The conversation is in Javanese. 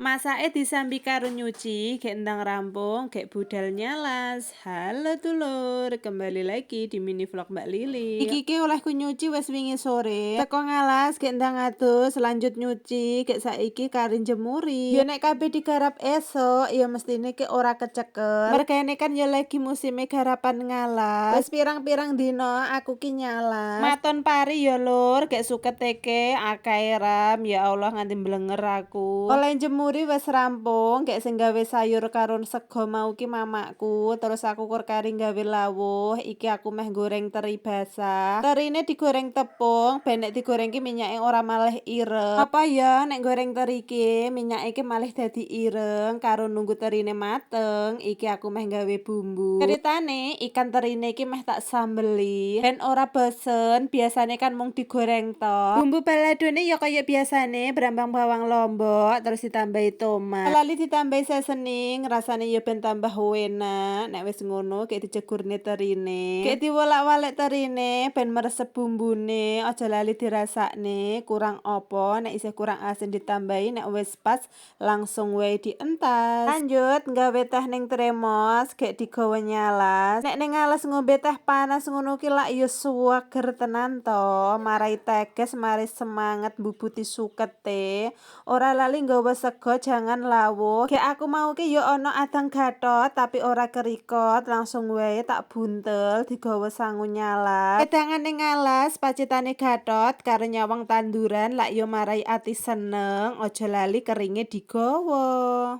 Masake disambi karo nyuci, gek ndang rampung, gek budal nyalas. Halo dulur, kembali lagi di mini vlog Mbak Lili. Iki ki olehku nyuci wis wingi sore. Teko ngalas gek ndang adus, lanjut nyuci, gek saiki kari jemuri. Ya nek kabeh digarap esuk, ya mestine ki ora kecekel. Mergane kan ya lagi musime garapan ngalas. Wis pirang-pirang dino aku ki nyalas. Maton pari ya lur, gek sukete ke akeh ram, ya Allah, nganti mblenger aku. Oleh jemuri wis rampung, gek sing gawe sayur karo sego mau ki mamaku, terus aku kur kari gawe lawuh. Iki aku meh goreng teri basah. Terine digoreng tepung, ben nek digoreng ki minyake ora malih ireng. Apa ya, nek goreng teri ki minyake ki malih dadi ireng. Karo nunggu terine mateng, iki aku meh gawe bumbu. Ceritane ikan terine iki meh tak sambeli, ben ora bosen, biasane kan mung digoreng tok. Bumbu baladone ya kaya biasane, brambang, bawang, lombok, terus ditambahi tomat. Lali ditambahi seasoning, rasane ya ben tambah enak. Nek wis ngono, gek dicegurne terine. Gek diwolak-walik terine ben meresep bumbune, aja lali dirasakne kurang apa, nek isih kurang asin ditambahi, nek wis pas langsung wae dientas. Lanjut gawe teh ning termos, gek digawa nyalas. Nek ning alas ngombe teh panas ngono ki lak ya suweger tenan to, marai teges, marai semangat mbubuti sukete. Ora lali nggawa sego jangan lawuh. Gek aku mau ki ya ana adang gatot tapi ora kerikot, langsung wae tak buntel digawa sangu nyalas. Wedangan ning alas pacitane gatot karo nyawang tanduran lak ya marai ati seneng, aja lali keringe digawa.